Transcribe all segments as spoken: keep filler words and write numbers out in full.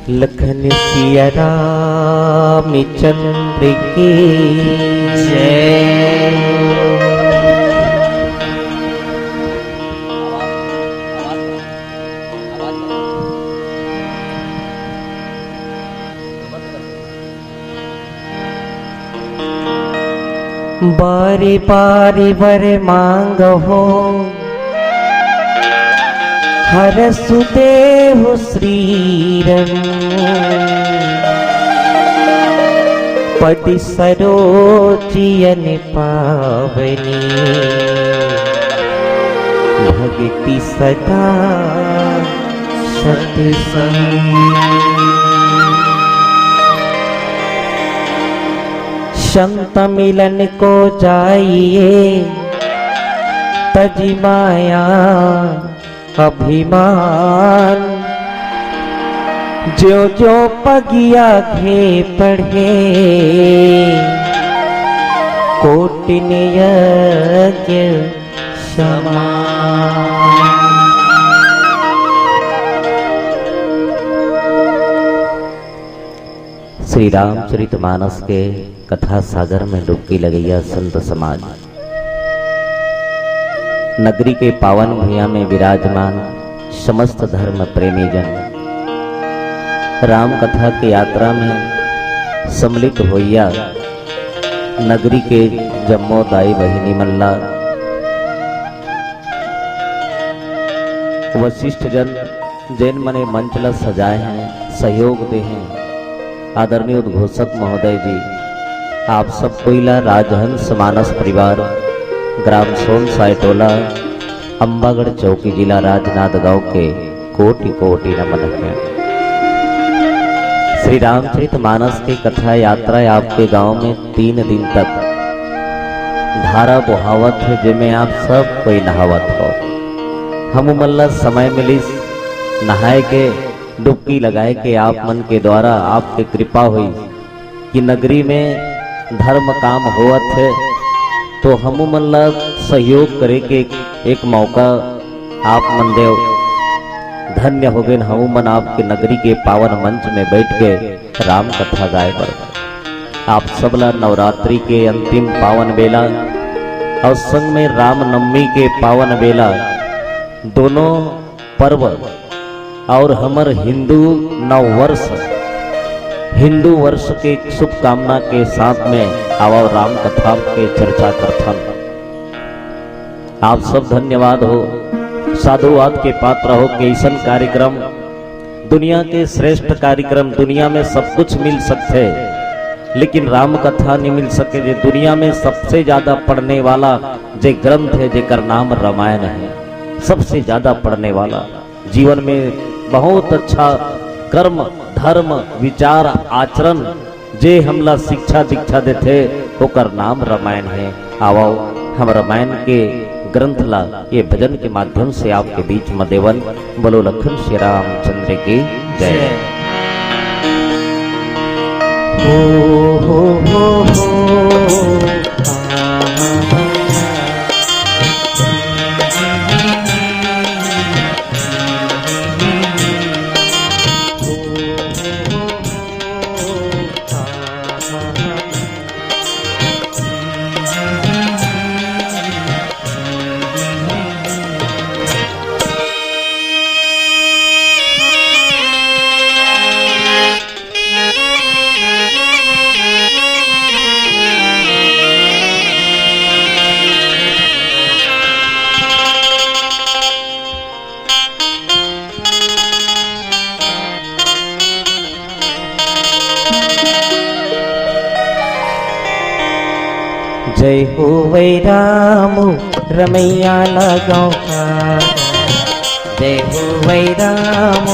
लखन सिया रामचंद्र की जय। बारी बारी वर मांगहु, हरसु देहु श्रीरंग। पद सरोज अन पावनी, भगति सदा सतसंग। संत मिलन को जाइए, तजि माया अभिमान। ज्यों ज्यों पगिया घे पढ़े, कोटिन यज्ञ समान। श्री रामचरित मानस के कथा सागर में डुबकी लगइया संत समाज, नगरी के पावन भुइयां में विराजमान समस्त धर्म प्रेमी जन, राम कथा के यात्रा में सम्मिलित होइया नगरी के जम्मो दाई बहिनी मन ला, वशिष्ठ जन, जेन मने मंच ला सजाए हैं, सहयोग दे हैं, आदरणीय उद्घोषक महोदय जी, आप सब कोई ला राजहंस मानस परिवार, ग्राम सोन साय टोला, अम्बागढ़ चौकी, जिला राजनांदगांव के कोटि कोटि नमन है। श्री रामचरित मानस के कथा यात्रा आपके गांव में तीन दिन तक धारा बोहावत है, जेमे आप सब कोई नहावत हो। हम मन ला समय मिलिस नहाए के, डुबकी लगाए के, आप मन के द्वारा आपके कृपा हुई कि नगरी में धर्म काम होवत है, तो हमू मन ला सहयोग करे के एक मौका आप मन देव। धन्य हो गए हमू मन आपके नगरी के पावन मंच में बैठ के राम कथा गाए बर। आप सबला नवरात्रि के अंतिम पावन बेला और संग में रामनवमी के पावन बेला, दोनों पर्व और हमर हिंदू नववर्ष, हिंदू वर्ष के शुभकामना के साथ में आवा राम कथा के चर्चा करथन। आप सब धन्यवाद हो, साधुवाद के पात्र हो कि ऐसन कार्यक्रम, दुनिया के श्रेष्ठ कार्यक्रम, दुनिया में सब कुछ मिल सकथे, लेकिन राम कथा नहीं मिल सके। जे दुनिया में सबसे ज्यादा पढ़ने वाला जे ग्रंथ है, जेकर नाम रामायण है, सबसे ज्यादा पढ़ने वाला, जीवन में बहुत अच्छा कर्म, धर्म, विचार, आचरण, जे हमला शिक्षा दीक्षा देथे, ओकर नाम रामायण है। आवव, हम रामायण के ग्रंथ ला ये भजन के माध्यम से आपके बीच में देवन। बोलो लखन श्री रामचंद्र की जय। हो, हो, हो, हो। जय हो वै राम रमैया लगाओ का। जय हो वै राम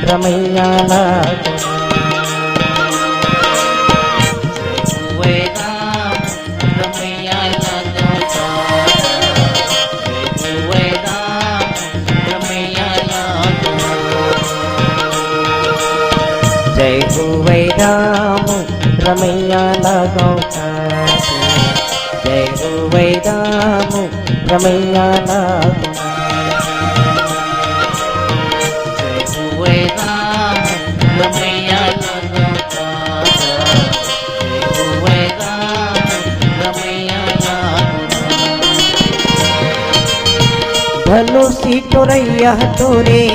रमैया लगाओ। जय हो वै राम रमैया लगाओ का। जय हो वै राम रमैया लगाओ। जय हो वै राम रमैया लगाओ। जय हो वै राम रमैया लाल। जय हो वै राम रमैया टोरैया तोरे,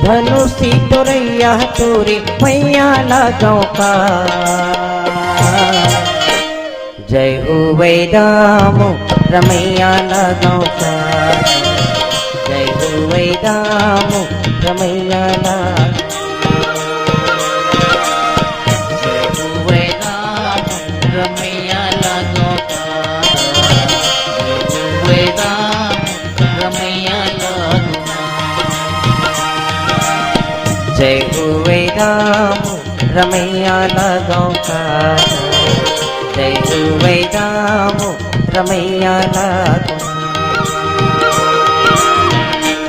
धनुषी टोरैया तोरे, मैया लगौं का। जय हो वैदामो रमैया लगौं का। जय हो वैदामो रमैया लगौं। जय हो वैदामो रमैया लगौं का। जय हो वैदामो रमैया लगौं। जय हो वैदामो रमैया लगौं का। जय हो वैदामो रमैया लगौं।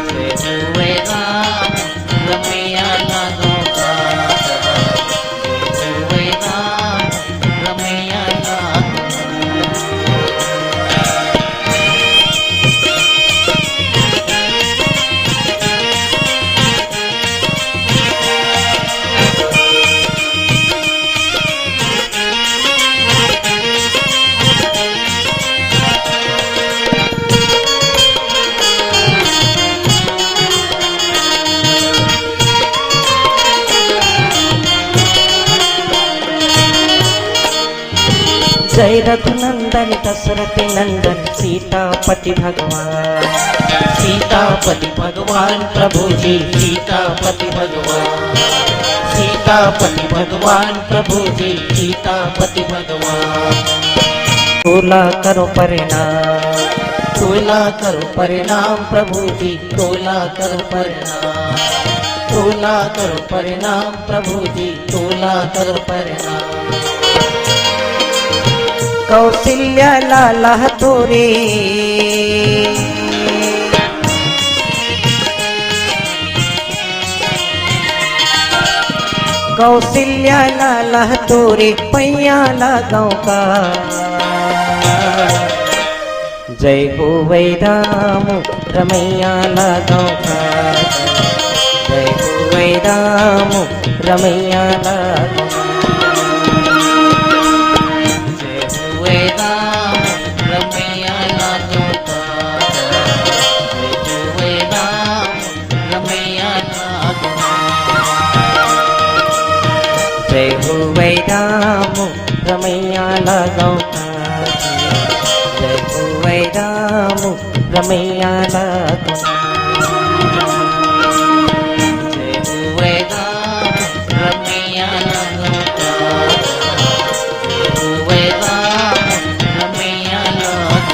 जय हो वैदामो रमैया लगौं का। जय हो वैदामो रमैया लगौं। जय रघुनंदन दशरथ नंदन सीतापति भगवान। सीतापति भगवान प्रभु जी, सीतापति भगवान। सीतापति भगवान प्रभु जी, सीतापति भगवान। तोला करो प्रणाम। तोला करो प्रणाम प्रभु जी, तोला करो प्रणाम। तोला करो प्रणाम प्रभु जी, तोला करो प्रणाम। कौशल्या लाला तोरे, कौशल्या लाला तोरे, पैया लगौं का। जय हो वैदामो रमैया लगौं का। जय हो वैदामो रमैया लगौं। जय हो वैदामो रमैया लगौं का। जय हो वैदामो रमैया लगौं। जय हो वैदामो रमैया लगौं। जय हो वैदामो रमैया लगौं। जय हो वैदामो रमैया लगौं। जय हो वैदामो रमैया लगौं।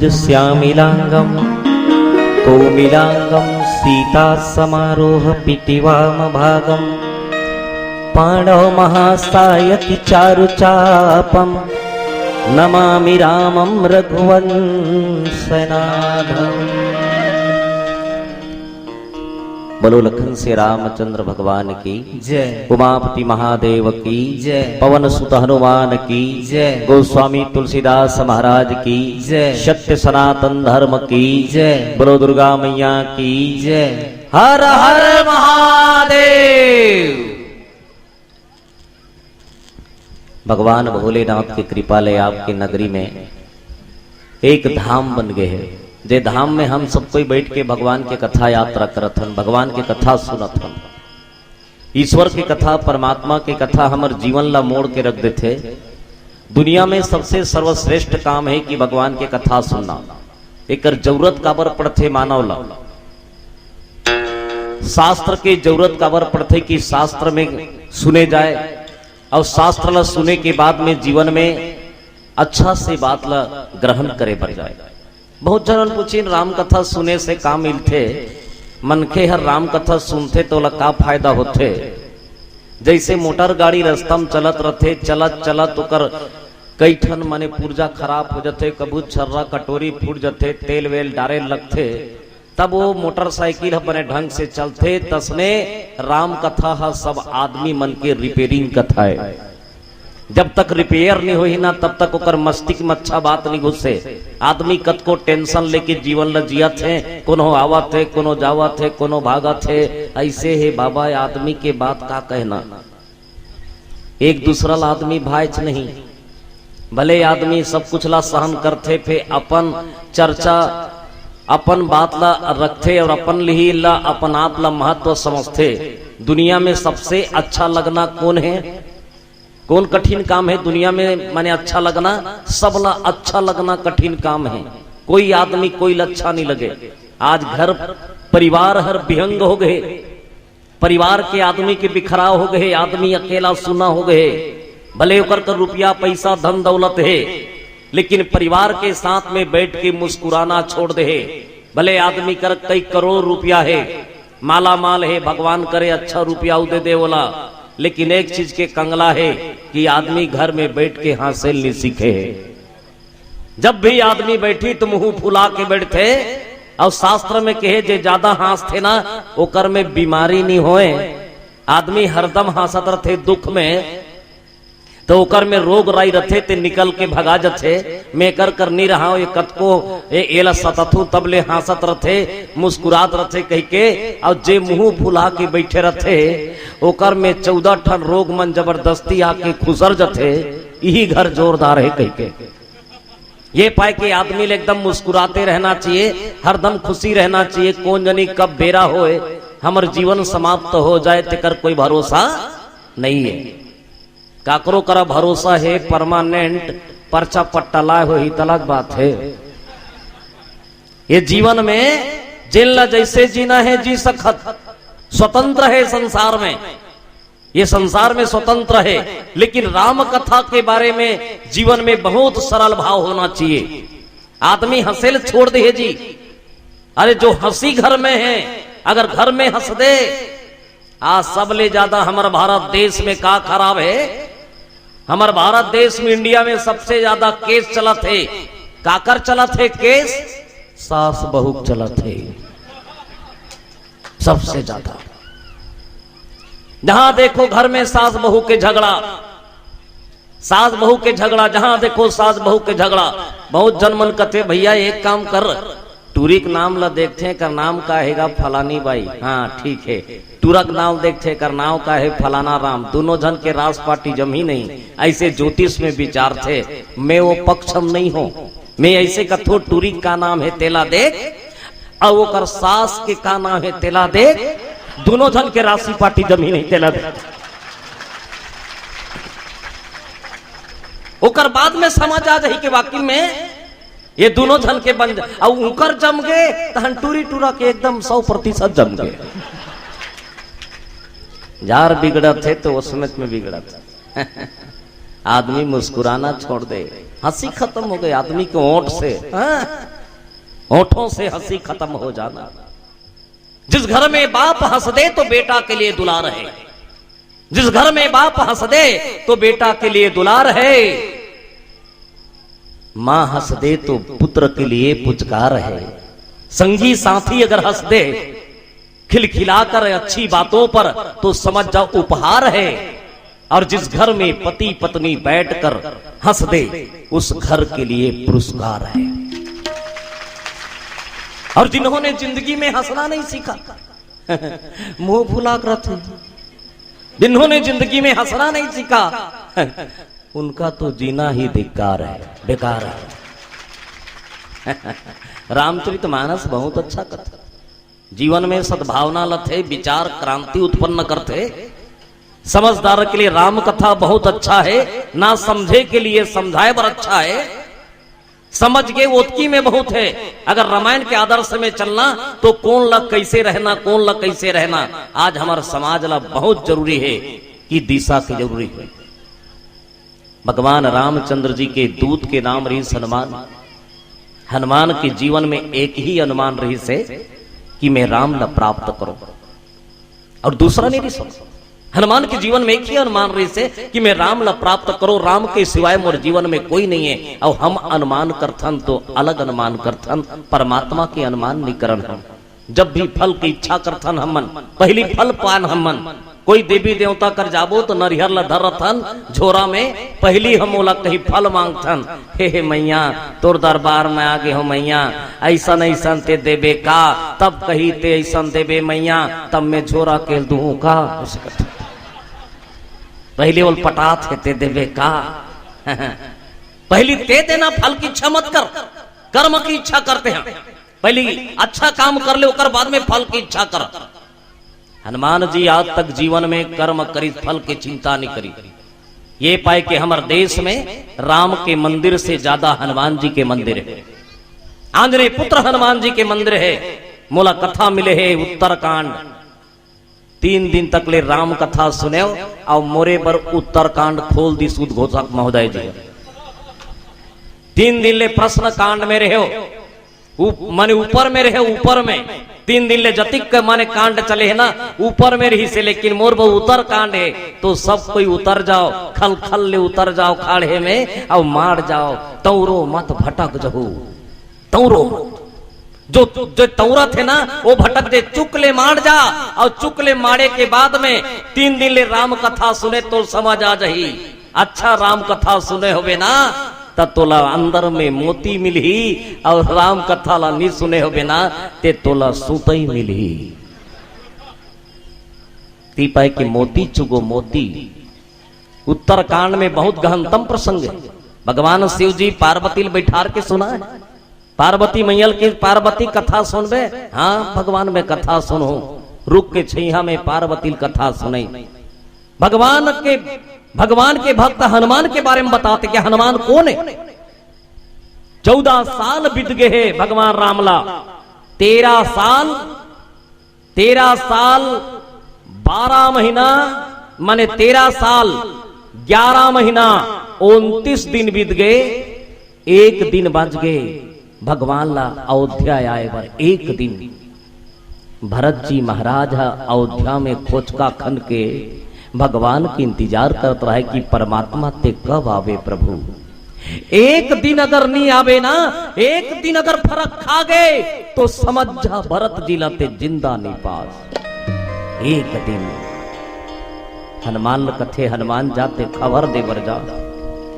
नीलाम्बुजश्यामिलाङ्गं कोमिलाङ्गं सीतासमारोह पीठिवामभागं पाणौ महासायति चारुचापं नमामि रामं रघुवंशनाथम्। बोलो लखन से रामचंद्र भगवान की जय। उमापति महादेव की जय। पवन सुत हनुमान की जय। गोस्वामी तुलसीदास महाराज की जय। सत्य सनातन धर्म की जय। बोलो दुर्गा मैया की जय। हर हर महादेव। भगवान भोलेनाथ के कृपा ले आपके नगरी में एक धाम बन गए है, जे धाम में हम सब कोई बैठ के भगवान के कथा यात्रा करत हन, भगवान के कथा सुनत हन। ईश्वर के कथा, परमात्मा के कथा हमर जीवन ला मोड़ के रख देथे। दुनिया में सबसे सर्वश्रेष्ठ काम है कि भगवान के कथा सुनना। एकर जरूरत काबर पड़थे मानव ला? शास्त्र के जरूरत काबर पड़थे कि शास्त्र में सुने जाए और शास्त्र ला सुने के बाद में जीवन में अच्छा से बात ला ग्रहण करे बर जाए। बहुत झन पूछिन, राम कथा सुने से का मिलथे? मनखे हर राम कथा सुनथे तो ओला का फायदा होथे? जैसे मोटर गाड़ी रस्ता म चलत रथे, चलत चलत ओकर कई ठन माने पुर्जा खराब हो जथे, कभू छर्रा कटोरी फूट जथे, तेल वेल डारे लगथे, तब वो मोटरसाइकिल ह बने ढंग से चलथे। तसने राम कथा ह सब आदमी मन के रिपेयरिंग कथा हे। जब तक रिपेयर नहीं होही ना, तब तक ओकर मस्तिष्क में अच्छा बात नहीं घुसे। आदमी कतको टेंशन लेके जीवन ल जियत हे, कोनो आवत हे, कोनो जावत हे, कोनो भागत हे। ऐसे हे बाबा, आदमी के बात का कहना। एक दूसरा ला आदमी भाएच नहीं, भले आदमी सब कुछ ला सहन करथे, फे अपन चर्चा, अपन बात ला रखथे और अपन लिही ला, अपन आप ला महत्व समझथे। दुनिया में सबसे अच्छा लगना कौन है? कौन कठिन काम है दुनिया में, माने अच्छा लगना? सब ला अच्छा लगना कठिन काम है। कोई आदमी कोई ला अच्छा नहीं लगे। आज घर परिवार हर विहंग हो गए, परिवार के आदमी के बिखराव हो गए, आदमी अकेला सुना हो गए। भले ओकर कर रुपया पैसा धन दौलत है, लेकिन परिवार के साथ में बैठ के मुस्कुराना छोड़ दे। भले आदमी कर कई करोड़ रुपया है, माला माल है, भगवान करे अच्छा रुपया उ दे दे ओला, लेकिन एक चीज के कंगला है कि आदमी घर में बैठ के हांसेल नहीं सीखे है। जब भी आदमी बैठी तो मुंह फुला के बैठथे। और शास्त्र में कहे, जे ज्यादा हांसथे ना, ओकर में बीमारी नहीं होए। आदमी हरदम हांसत रथे दुख में, तो ओकर में रोग राई रथे, ते निकल के भगा जथे। मैं एकर कर नहीं रहा हूं, ये कतको ए एला सतथू तब ले हांसत रथे, मुस्कुरात रथे कह के। और जे मुंह फुला के बैठे रथे, ओकर में चौदह ठन रोग मन जबरदस्ती आके खुसर जथे। यही घर जोरदार है कह के। ये पाए कि आदमी ले एकदम मुस्कुराते रहना चाहिए, हरदम खुशी रहना चाहिए। कौन जनी कब बेरा होए, हमर जीवन समाप्त हो जाए, तेकर कोई भरोसा नहीं है। काकरो करा भरोसा है, परमानेंट पर्चा पट्टा लाए हो ही त अलग बात है। ये जीवन में जेन ला जैसे जीना है, जी सकत, स्वतंत्र है संसार में। ये संसार में स्वतंत्र है, लेकिन राम कथा के बारे में जीवन में बहुत सरल भाव होना चाहिए। आदमी हंसेल छोड़ दे जी। अरे, जो हंसी घर में है, अगर घर में हंस दे, आज सबले ज्यादा हमर भारत देश में का खराब है? हमर भारत देश में, इंडिया में सबसे ज्यादा केस चलत है। काकर चलत है केस? सास बहू के चलत है सबसे ज्यादा। जहां देखो घर में सास बहू के झगड़ा, सास बहू के झगड़ा, जहां देखो सास बहू के झगड़ा। बहुत जन मन कथे, भैया एक काम कर, टूरी के नाम ला देखथे, एकर नाम का हेगा? फलानी बाई। हाँ, ठीक है। टूरा के नाम देखथे, एकर नाम का है? फलाना राम। दोनों झन के रास पाटी जमही नहीं, ऐसे ज्योतिष में विचारथे। मैं वो पक्ष में नहीं हूं। मैं ऐसे कथो, टूरी का नाम है तेला देख, और ओकर सास के का नाम है तेला देख, दोनों झन के राशि पाटी जमही नहीं तेला देख। ओकर बाद में समझ आ जाही कि वाकई में ये दोनों झन के बन जा-, और उनकर जम गए तहन टूरी टूरा के एकदम सौ प्रतिशत जम गए। यार बिगड़त है तो उसमें में बिगड़त है। आदमी मुस्कुराना छोड़ दे, हंसी खत्म हो गई आदमी के ओंठ से, हाँ? ओंठों से हंसी खत्म हो जाना। जिस घर में बाप हंस दे तो बेटा के लिए दुलार है, जिस घर में बाप हंस दे तो बेटा के लिए दुलार है, मां हंस दे तो पुत्र के लिए पुचकार है। संगी साथी अगर हंस दे खिलखिलाकर अच्छी बातों पर, तो समझ जाओ उपहार है। और जिस घर में पति पत्नी बैठकर हंस दे, उस घर के लिए पुरस्कार है। और जिन्होंने जिंदगी में हंसना नहीं सीखा, मुंह फुला कर रखे, जिन्होंने जिंदगी में हंसना नहीं सीखा, उनका तो जीना ही धिक्कार है, बेकार है। रामचरित मानस बहुत अच्छा कथा। जीवन में सद्भावना लथे, विचार क्रांति उत्पन्न करथे। समझदार के लिए राम कथा बहुत अच्छा है, ना समझे के लिए समझाए बर अच्छा है। समझ के ओतकी में बहुत है। अगर रामायण के आदर्श में चलना तो कौन ला कैसे रहना, कौन ला कैसे रहना, आज हमारे समाज ला बहुत जरूरी है कि दिशा की जरूरी है। भगवान रामचंद्र जी के दूत के नाम रहिस हनुमान। हनुमान के जीवन में एक ही अनुमान रहिस हे कि मैं राम ला प्राप्त करूं और दूसरा नहीं रहिस। हनुमान के जीवन में एक ही अनुमान रहिसे कि मैं राम ला प्राप्त करो, राम के सिवाय मोर जीवन में कोई नहीं है। अउ हम अनुमान करथन तो अलग अनुमान करथन, परमात्मा के अनुमान नहीं करन हम। जब भी फल की इच्छा करथन हमन, पहली फल पान हमन। कोई देवी देवता कर जाबो तो नरिहर ला धरथन झोरा में, पहली हम ओला कहीं फल मांगथन, "हे, हे मैया, तोर दरबार में आगे हो मैया, ऐसन ऐसन ते देबे का?" तब कही, "ते ऐसन देबे मैया, तब मैं झोरा केल दूहूं का?" ऐसे करथे। पहली ओल पटात हे, "ते देबे का?" पहली ते देना, फल की इच्छा मत कर, कर्म की इच्छा करते हैं। पहली अच्छा काम कर ले, ओकर बाद में फल की इच्छा कर। हनुमान जी आज तक जीवन में कर्म करी, फल की चिंता नहीं करी। ये पाए कि हमर देश में राम के मंदिर से ज्यादा हनुमान जी के मंदिर है। आंजनेय पुत्र हनुमान जी के मंदिर है। मोला कथा मिले है उत्तरकांड। तीन दिन तक ले राम कथा सुनेव, अउ मोरे बर उत्तरकांड खोल दिस उद्घोषक महोदय जी। तीन दिन ले प्रश्न कांड में रहेव, उप-, माने ऊपर में रहेव, ऊपर में। तीन दिन ले जतिक के माने कांड चले है ना, ऊपर में रहिसे, लेकिन मोर बर उत्तरकांड है, तो सब कोई उतर जाव, खल खल ले उतर जाव खाड़े में, अउ माड़ जाव, तौरो मत भटक जहू। तौरो मत। जो, जो तौरत हे ना, वो भटक दे, चुक ले माड़ जा, अउ चुक ले माड़े के बाद में तीन दिन ले राम कथा सुने तो समझ आ जाही। अच्छा राम कथा सुने होबे ना, त तोला अंदर में मोती मिलही, अउ राम कथा ला नी सुने होबे ना, ते तोला सुतई मिलही। ती पाए कि मोती चुगो मोती। उत्तरकांड में बहुत गहनतम प्रसंग है। भगवान शिव जी पार्वती ल बैठार के सुनाए। पार्वती मैया ल कहिस, "पार्वती कथा सुनबे?" "हाँ भगवान, मैं कथा सुनहूं।" रुख के छैहा में पार्वती ल कथा सुनई। भगवान के, भगवान के भक्त हनुमान के बारे में बताथे कि हनुमान कोन है। चौदह साल बीत गे हे भगवान राम ला। तेरह साल, तेरह साल बारह महीना, माने तेरह साल ग्यारह महीना उनतीस दिन बीत गे, एक दिन बांच गे भगवान ला अयोध्या आए बर, एक दिन। भरत जी महाराज ह अयोध्या में खोचका खन के भगवान के इंतजार करत रहे कि परमात्मा ते कब आवे प्रभु। एक दिन अगर नी आवे ना, एक दिन अगर फरक खा गे, तो समझ जा भरत जी ला ते जिंदा नी पास। एक दिन हनुमान ल कथे, "हनुमान जा ते खबर दे बर जा।"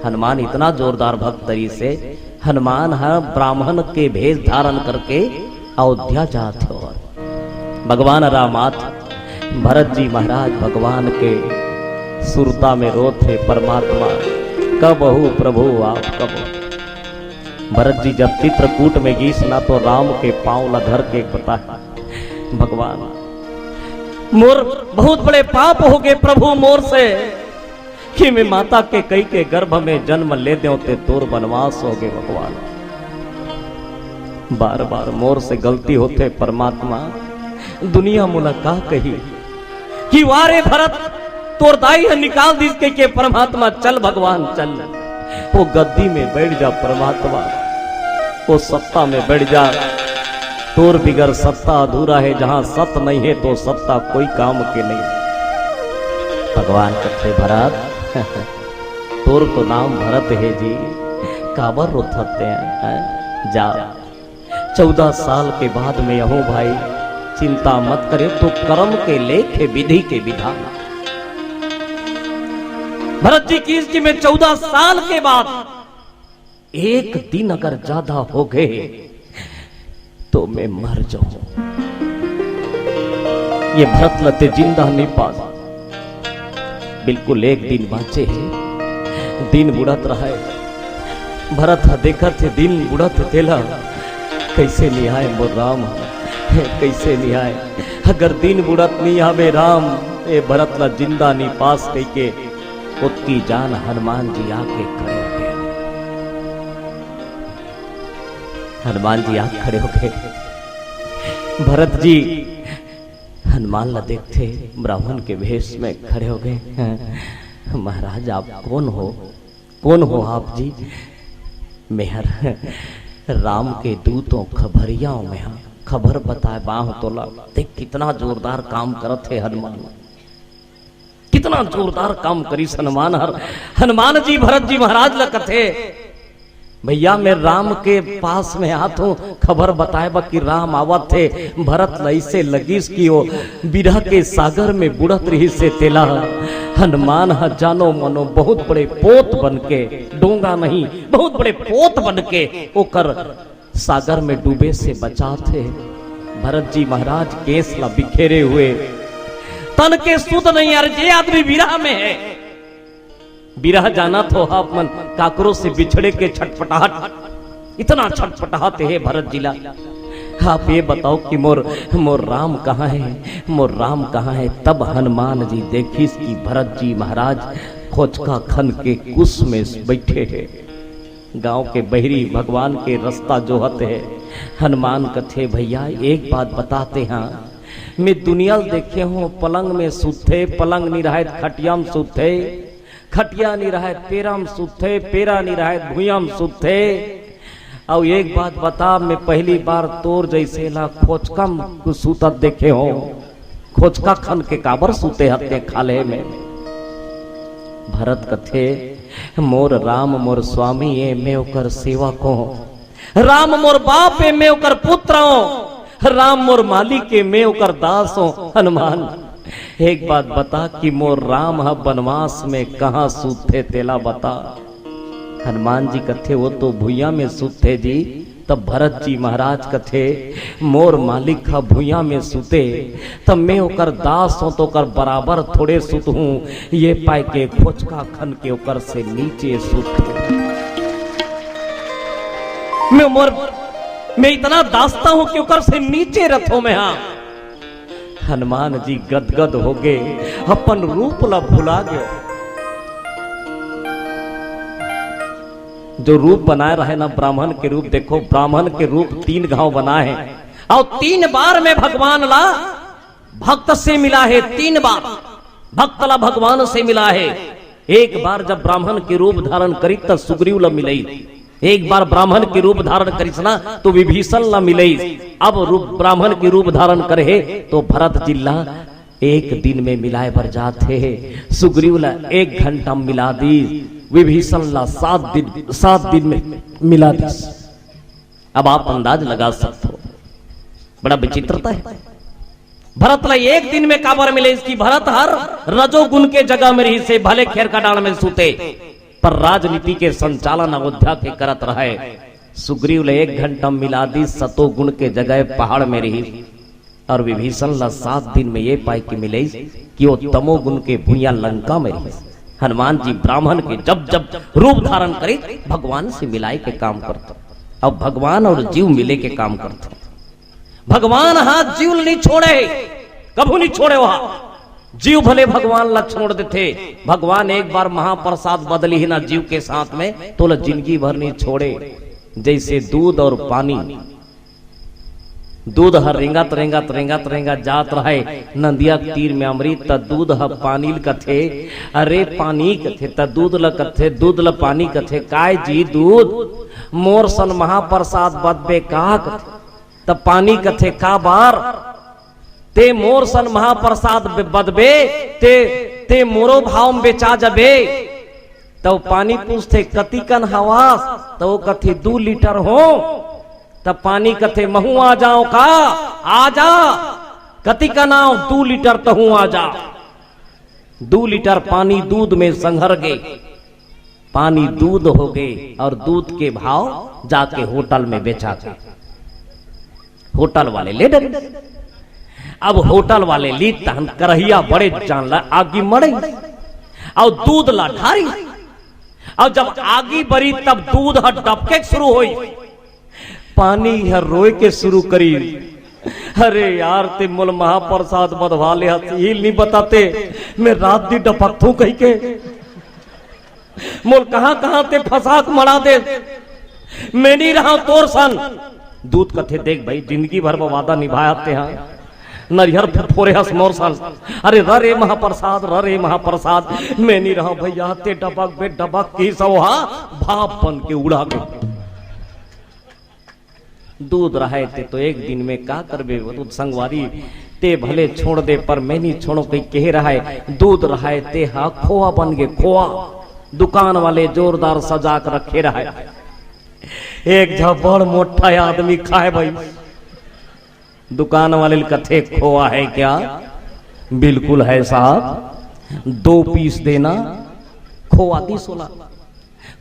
हनुमान इतना जोरदार भक्त रहिसे, हनुमान ह ब्राह्मण के भेष धारण करके अयोध्या जात हे। भगवान राम आत, भरत जी महाराज भगवान के सुरता में रोत हे, "परमात्मा, कब अहू प्रभु आप, कब?" भरत जी जब चित्रकूट में गीस ना, तो राम के पांव ला धर के बताए, "भगवान, मोर बहुत बड़े पाप हो गे प्रभु मोर से, कि मैं माता कैकई के गर्भ में जन्म ले देव ते तोर बनवास हो गे भगवान। बार बार मोर से गलती होथे परमात्मा, दुनिया मोला का कही कि वा रे भरत, तोर दाई ह निकाल दिस कहिके परमात्मा, चल भगवान चल, वो गद्दी में बैठ जा परमात्मा, वो सत्ता में बैठ जा।" तोर बिगर सत्ता अधूरा हे, जहां सत नहीं हे तो सत्ता कोई काम के नहीं। भगवान कथे, "भरत, तोर तो नाम भरत हे जी, काबर रोथत हे, हैं? जा, चौदह साल के बाद में अहूं भाई, चिंता मत करे, तो कर्म के लेख हे, विधि के विधान।" भरत जी कहिस कि मैं चौदह साल के बाद एक दिन अगर ज्यादा हो गे तो मैं मर जाहूं। ये भरत ला ते जिंदा नहीं पास। बिल्कुल एक दिन बांचे हे, दिन बुड़त रहे। भरत ह देखत हे दिन बुड़त हे तेला, कैसे निहाय मोर राम, कैसे निहाय। अगर दिन बुड़त नहीं आवे राम, ए भरत ला जिंदा नहीं पास कहिके ओतकी जान हनुमान जी आके खड़े हो गे। हनुमान जी आके खड़े हो गे। भरत जी हनुमान ला देखथे, ब्राह्मण के भेष में खड़े हो गे। "महाराज, आप कौन हो? कौन हो आप जी?" "मैं हर राम के दूत हों, खबरिया हों मैं हा, खबर बताए बर आए हों तोला।" देख कितना जोरदार काम करत हे हनुमान। इतना जोरदार काम करिस हनुमान हर। हनुमान जी भरत जी महाराज ल कथे, "भैया, मैं राम के पास में आत हूँ, खबर बताए बा कि राम आवत हे।" भरत ल अइसे लगिस कि वो बिरह के सागर में बुड़त रहिस हे तेला। हनुमान ह जानो मनो बहुत बड़े पोत बन के, डोंगा नहीं, बहुत बड़े पोत बन के ओकर सागर में डूबे से बचात हे। भरत जी महाराज केस ला बिखेरे हुए, तन के सुध नहीं यार, जे आदमी विरह में है, विरह जानत हो आप मन, काकरो से बिछड़े के छटपटाहट, इतना छटपटाहट हे भरत जी ला। आप ये बताओ कि मोर, मोर राम कहाँ है, मोर राम कहाँ है? तब हनुमान जी देखिस कि भरत जी महाराज खोचका खन के कुस में बैठे हे। गांव के बहिरी भगवान के रास्ता जोहत हे। हनुमान कथे, "भैया, एक बात बताते हाँ, मैं दुनिया ल देखे हूँ, पलंग में सुते, पलंग नहीं रहे त खटिया में सुते, खटिया नहीं रहे त पेरा में सुते, पेरा नहीं रहे त भुइया में सुते। अउ एक बात बता, मैं पहली बार तोर जैसे ला खोचका में सुतत देखे हूँ।" खोचका खन के काबर सुते हते खाल्हे में? भरत कथे, "मोर राम मोर स्वामी ए, मैं ओकर सेवक हों। राम मोर बाप ए, मैं ओकर पुत्र हों। राम मोर मालिक ए, मैं ओकर दास हों।" हनुमान, एक बात बता कि मोर राम ह बनवास में कहाँ सुतथे, तेला बता। हनुमान जी कथे, "वो तो भुइया में सुतथे जी।" तब भरत जी महाराज कथे, "मोर मालिक ह भुइया में सुते, तब मैं ओकर दास हों तो ओकर बराबर थोड़े सुतहूँ।" ये पाए के खोचका खन के ओकर से नीचे सुतहूँ। मैं मोर, मैं इतना दास्ता हूँ कि ओकर से नीचे रथों में, हाँ। हनुमान जी गदगद हो गए, अपन रूप ला भुला गए। जो रूप बनाए रहे ना ब्राह्मण के रूप, देखो ब्राह्मण के रूप तीन घाव बनाए हे, अउ तीन बार में भगवान ला भक्त से मिला हे, तीन बार भक्त ला भगवान से मिला हे। एक बार जब ब्राह्मण के रूप धारण करिस त सुग्रीव ला मिलइस, एक बार ब्राह्मण के रूप धारण करिस ना तो विभीषण ला मिलइस। अब रूप, ब्राह्मण के रूप धारण करे हे तो भरत जी ला एक दिन में मिलाए बर जात हे। सुग्रीव ला एक घंटा में मिला दिस, विभीषण ला सात दिन, सात दिन में मिला दिस। अब आप अंदाज लगा सकत हो, बड़ा विचित्रता हे। भरत ला एक दिन में काबर मिलइस कि भरत हर रजोगुण के जगह में रहिस हे, भले खेर का डांड़ में सुते, पर राजनीति के संचालन अयोध्या के करत रहे। सुग्रीव ला एक घंटा में मिला दिस, सतोगुण के जगह पहाड़ में रहिस। अउ विभीषण ला सात दिन में ये पाए के मिलइस कि वो तमोगुण के भुइयां लंका में रहिस। हनुमान जी ब्राह्मण के जब जब रूप धारण करिस, भगवान से मिलाए के काम करथे। अब भगवान अउ जीव मिले के काम करथे। भगवान हा जीव ल नहीं छोड़े, कभू नहीं छोड़े। वहा जीव भले भगवान ला छोड़ देथे, भगवान एक बार महाप्रसाद बदलिस ना जीव के साथ में, तो ला जिंदगी भर नहीं छोड़े। जैसे दूध अउ पानी, दूध ह रेंगत, रेंगत, रेंगत, रेंगत जात रहे नंदिया के तीर में अमृत, त दूध ह पानी ल कथे, "अरे पानी," कथे, त दूध ल कथे, दूध ल पानी कथे, "काय जी दूध, मोर सन महाप्रसाद बदबे का?" कथे, त पानी कथे, "काबर? ते मोर सन महाप्रसाद बे-, बदबे, ते, ते मोरो भाव में बेचा जबे।" त वो पानी पूछथे, "कतिकन हवस?" त वो कथे, "दू लीटर हो।" त पानी कथे, "महूं आ जाओं का? आ जा।" कतिकन आंव? "दू लीटर।" "तहूं आ जा।" दू लीटर पानी दूध में संघर गे, पानी दूध हो गे अउ दूध के भाव जाके होटल में बेचा गे। होटल वाले ले डरे। अब होटल वाले लीस तहन करहिया बड़े जान ला आगी मड़े अउ दूध ला ढारी। अउ जब आगी बरी तब दूध ह डबके शुरू होई, पानी ह रोए के शुरू करी, "अरे यार, ते मोला महाप्रसाद बदवा ले हस, इही ल नहीं बताते, मैं रात दिन डबकथूं कहिके।" मोला कहां कहां ते फंसा के मड़ा दे, मैं नहीं रहा तोर सन। दूध कथे, "देख भाई, जिंदगी भर बर वादा निभाए हस ते हा, नरियर फु-, फोरे हस मोर सन। अरे र रे महाप्रसाद, र रे महाप्रसाद, मैं नहीं रहा भैया, ते डबक बे डबक," किहिस अउ हा भाप बन के उड़ा गे। दूध रहे ते तो एक दिन में का करबे, वो तो संगवारी ते भले छोड़ दे, पर मैं नहीं छोड़ो, कही कहे रहय, दूध रहय, ते हा खोवा बन गे, खोवा। दुकान वाले जोरदार सजा के रखे रहय। एक झा बड़ मोटा आदमी खाय भाई, दुकान वाले ल कथे, "खोवा है क्या?" "बिल्कुल है साहब।" "दो पीस देना।" खोवा दिस ओला।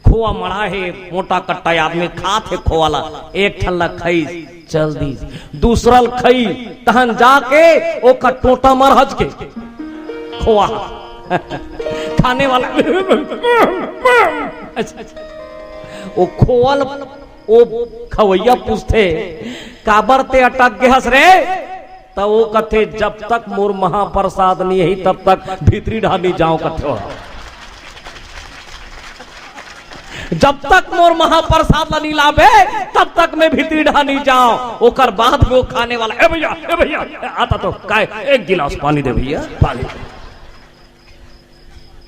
खोवा मढ़ा हे, मोटा कट्टा आदमी खात हे खोवा ला। एक ठन ला खई, चल दिस। दूसरा ल खई, तहन जाके ओकर टोंटा मरहज के। खोवा खाने वाला। अच्छा, अच्छा। ओ खोवा ल ओ खवैया पूछथे, "काबर ते अटक गे हस रे?" त ओ कथे, "जब तक मोर महाप्रसाद नी आही, तब तक भीतरी डहार नी जांव," कथे ओ। "जब तक मोर महाप्रसाद ला नी लाबे, तब तक मैं भीतरी डहार नी जांव।" ओकर बाद में ओ खाने वाला, "ए भैया, ए भैया, आता तो काय, एक गिलास पानी दे भैया, पानी।"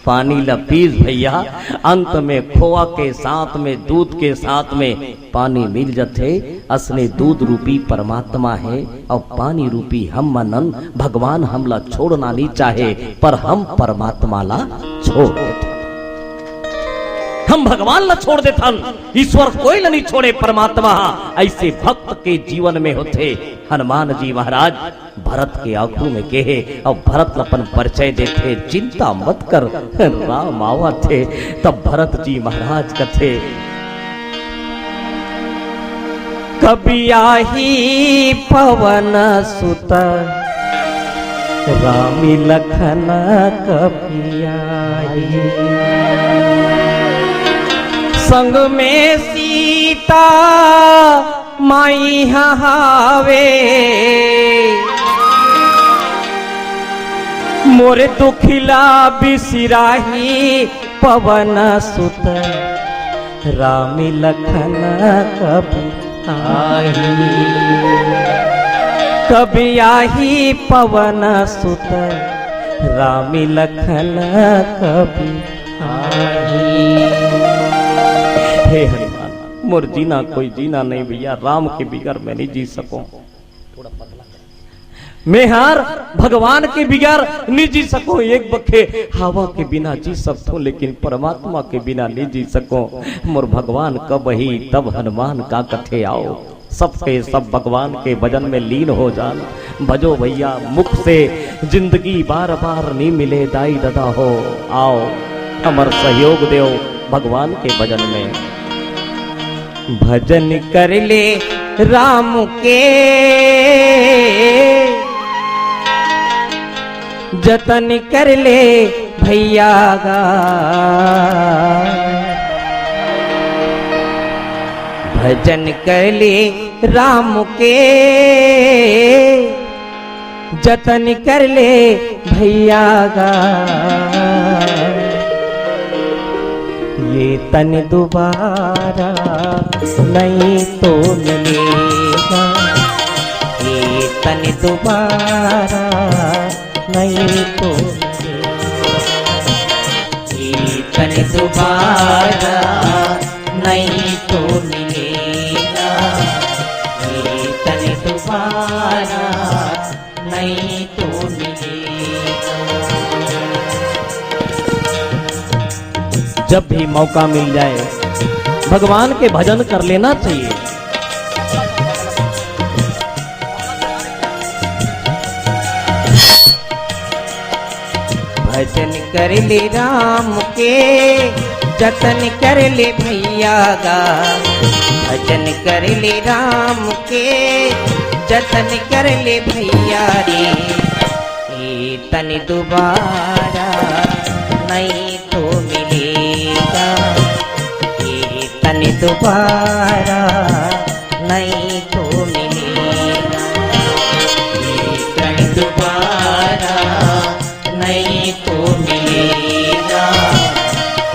पानी ल पीस भैया, अंत में खोवा के साथ में, दूध के साथ में पानी मिल जथे। असने दूध रूपी परमात्मा हे अउ पानी रूपी हम मनन। भगवान हमला छोड़ना नी चाहे, पर हम परमात्मा ला छोड़ देथन। हम भगवान ला छोड़ देथन, ईश्वर कोई ला नी छोड़े परमात्मा हा। ऐसे भक्त के जीवन में होथे। हनुमान जी महाराज भरत के आगू में केहे, अब भरत ल अपन परिचय देथे, "चिंता मत कर, राम आवत हे।" तब भरत जी महाराज कथे, "कब आही पवन सुत, राम लखन कब आही, संग में सीता माई हावे, मोर दुखिला बिसराही पवन सुत, राम लखन कब आही।" कब आही पवन सुत, राम लखन कब आही। हे हनुमान, मोर जीना कोई जीना नहीं भैया, राम के बिगर मैं नहीं जी सकूं। मैं हर भगवान के बिगर नहीं जी सकूं। एक बखे हवा के बिना जी सकूं, लेकिन परमात्मा के बिना नहीं जी सकूं। मोर भगवान कब आही, तब हनुमान का कथे आओ। सबके सब भगवान के भजन में लीन हो जान। भजो भैया मुख से, जिंदगी बार बार नी मिले दाई ददा हो। आओ, हमर सहयोग देव भगवान के भजन में। भजन कर ले राम के, जतन कर ले भैया गा। भजन कर ले राम के, जतन कर ले भैया गा। ये तन दोबारा नहीं तो मिलेगा, ये तन दोबारा नहीं तो मिलेगा, ये तन दोबारा नहीं तो मिलेगा, ये तन दोबारा नहीं तो मिलेगा। जब भी मौका मिल जाए, भगवान के भजन कर लेना चाहिए। भजन कर ले राम के, जतन कर ले भैया गा। भजन कर ले राम के, जतन कर ले भैया रे। ए तन दोबारा नहीं तो मिलेगा, ए तन दोबारा नहीं तो मिलेगा, ए तन दोबारा नहीं तो मिलेगा,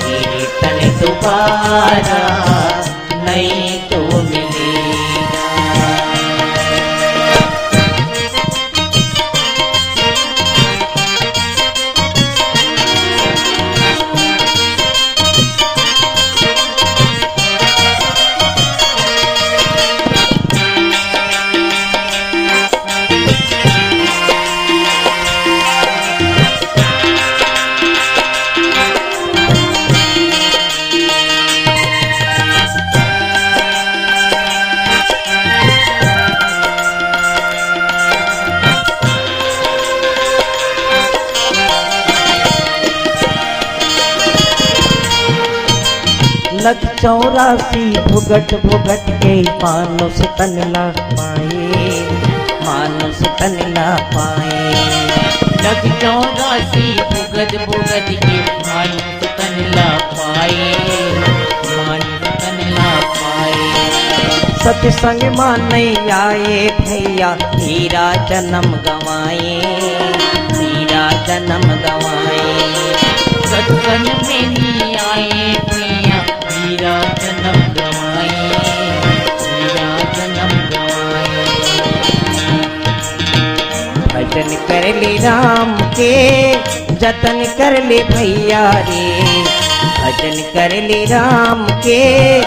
ए तन दोबारा नहीं तो मिलेगा। चौरासी भुगत भुगत के मानुष तन ला पाए, मानुष तन ला पाए। जग चौरासी भुगत भुगत के मानुष तन ला पाए, मानुष तन ला पाए। सत्संग मा नहीं आए भैया, हीरा जन्म गंवाए, हीरा जन्म गंवाए। सत्संग में नहीं आए भैया, हीरा जन्म गंवाए, हीरा जन्म गंवाए। भजन कर ले राम के, जतन कर ले भैया रे, भजन कर ले राम के,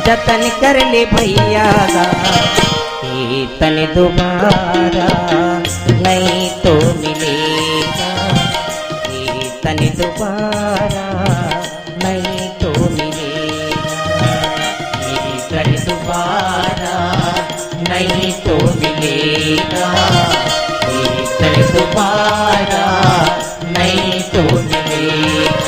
जतन कर ले भैया गा। ए तन दोबारा नहीं तो मिलेगा, ए तन दोबारा नहीं तो मिलेगा, ए तन दोबारा नहीं तो मिलेगा, ए तन दोबारा नहीं तो मिलेगा।